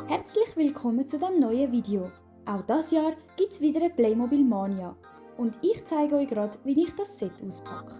Herzlich willkommen zu diesem neuen Video. Auch dieses Jahr gibt es wieder eine Playmobil Mania. Und ich zeige euch gerade, wie ich das Set auspacke.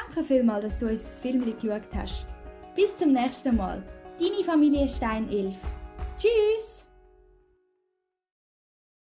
Danke vielmals, dass du unser Film geschaut hast. Bis zum nächsten Mal. Deine Familie Stein 11. Tschüss!